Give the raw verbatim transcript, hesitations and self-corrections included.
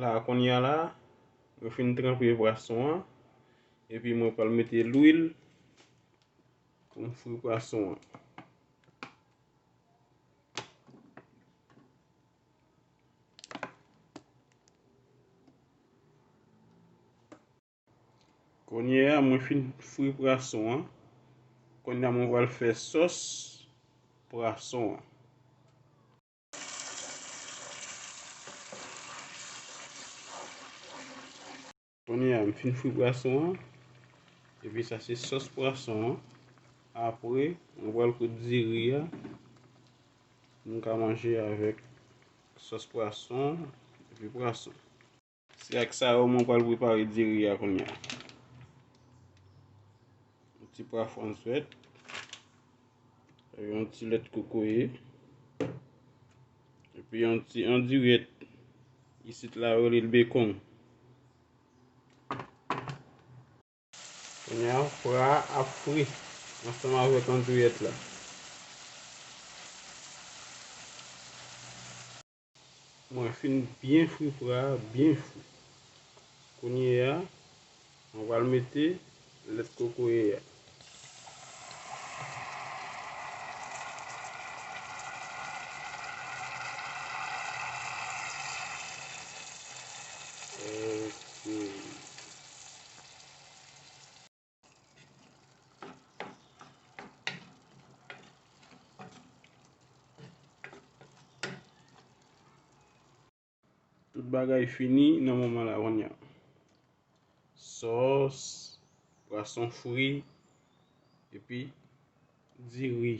A, kounye a la, mwen fin tranpe pwason an, epi mwen pral mete lwil pou m fri pwason an. Kounye a, mwen fin fri pwason an. Kounye a, mwen pral fè sòs pwason an. Kounye a, m fin fri pwason an. Epi sa se sòs pwason an. Apre, mwen pral kout diri a. M ka manje avèk sòs pwason epi pwason. Se ak sa yo mwen pral prepare diri a kounye a. Yon ti pwa franswèt, yon ti lèt kokoye, epi yon ti andirèt. Isit la yo rele l bekon. Kounye a, pra a ap fri ansanm avèk andirèt la. Mwen fin byen fri pra a, byen fri. Kounye a, mwen pral mete lèt kokoye a. Ok. Tout bagay fini nan moman la kounye a. Sòs, pwason fri, epi diri.